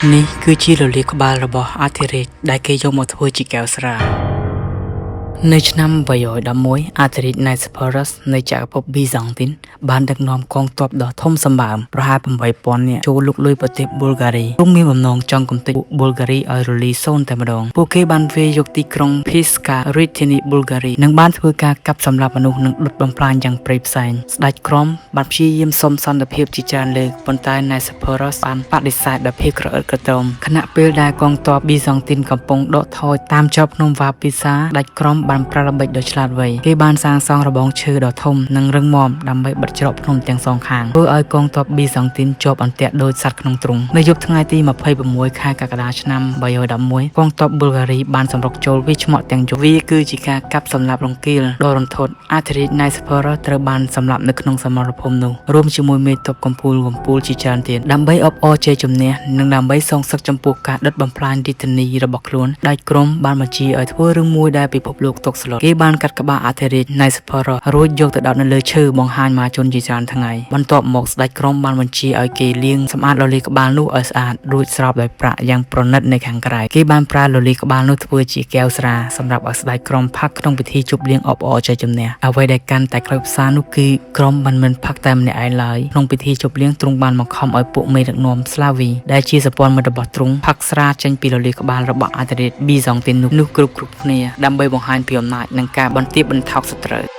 នេះគឺជាលលាដ៍ក្បាលរបស់អធិរាជដែលគេយកមកធ្វើជាកែវស្រា នៅឆ្នាំ811អធិរាជ Nicephorus នៃចក្រភពប៊ីសង់ទីនបានដឹកនាំកងទ័ពដ៏ធំសម្បើមប្រហែល8000នាក់ចូលលុកលុយប្រទេសប៊ុលហ្គារីទ្រង់មានបំណងចង់កម្ទេចពួកប៊ុលហ្គារីឲ្យរលីសូន្យតែម្ដងពួកគេបានវាយយកទីក្រុងភីស្ការាជធានីប៊ុលហ្គារីនិងបានធ្វើការកាប់សម្លាប់មនុស្សនិងដុតបំផ្លាញយ៉ាងព្រៃផ្សែងស្ដេចក្រុមបានព្យាយាមសុំសន្តិភាពជាច្រើនលើកប៉ុន្តែ Nicephorus បានបដិសេធដោយភាពក្រអឺតក្រទមខណៈពេលដែលកងទ័ពប៊ីសង់ទីនកំពុងដកថយតាមច្រកភ្នំវ៉ាពីសាស្ដេចក្រុមបានប្រើល្បិចដ៏ឆ្លាតវៃគេបានសាងសង់របងឈើដ៏ធំនិងរឹងមាំដើម្បីបិទច្រកភ្នំទាំងសងខាងធ្វើឲ្យកងទ័ពប៊ីសង់ទីនជាប់អន្ទាក់ដូចសត្វក្នុងទ្រុងនៅយប់ថ្ងៃទី26ខែកក្កដាឆ្នាំ311កងទ័ពប៊ុលហ្គារីបានសម្រុកចូលវាយឆ្មក់ទាំងយប់វាគឺជាការកាប់សម្លាប់រង្គាលដ៏រន្ធត់អធិរាជ Nicephorus ត្រូវបានសម្លាប់នៅក្នុងសមរភូមិនោះរួមជាមួយមេទ័ពកំពូលកំពូលជាច្រើនទៀតដើម្បីអបអរជ័យជំនះនិងដើម្បីសងសឹកចំពោះការដុតបំផ្លាញរាជធានីរបស់ខ្លួនដាច់ក្រុមបានបញ្ជាឲ្យធ្វើរឿងមួយដែលពិភពលោកតក់ស្លុតគេបានកាត់ក្បាលអធិរាជ Nicephorus រួចយកទៅដោតនៅលើឈើបង្ហាញមហាជនជាច្រើនថ្ងៃបន្ទាប់មកស្ដេចក្រុមបានបញ្ជាឲ្យគេលាងសម្អាតលលាដ៍ក្បាលនោះឲ្យស្អាតរួចស្រោបដោយប្រាក់យ៉ាងប្រណិតនៅខាងក្រៅគេបានប្រើលលាដ៍ក្បាលនោះធ្វើជាកែវស្រាសម្រាប់ឲ្យស្ដេចក្រុមផឹកក្នុងពិធីជប់លៀងអបអរជ័យជំនះអ្វីដែលកាន់តែខ្លឹបសារនោះគឺក្រុមមិនមិនផឹកតែម្នាក់ឯងឡើយក្នុងពិធីជប់លៀងទ្រង់បានបង្ខំឲ្យពួកមេដឹកនាំស្លាវីដែលជាសម្ព័ន្ធមិត្តរបស់ទ្រង់ផឹកស្រាចេញពីលលាដ៍ក្បាលរបស់អធិរាជប៊ីសង់ទីននោះគ្រប់គ្រប់គ្នាដើម្បីបង្ហាញពីអំណាចនិងការបន្ទាបបន្ថោកសត្រូវ។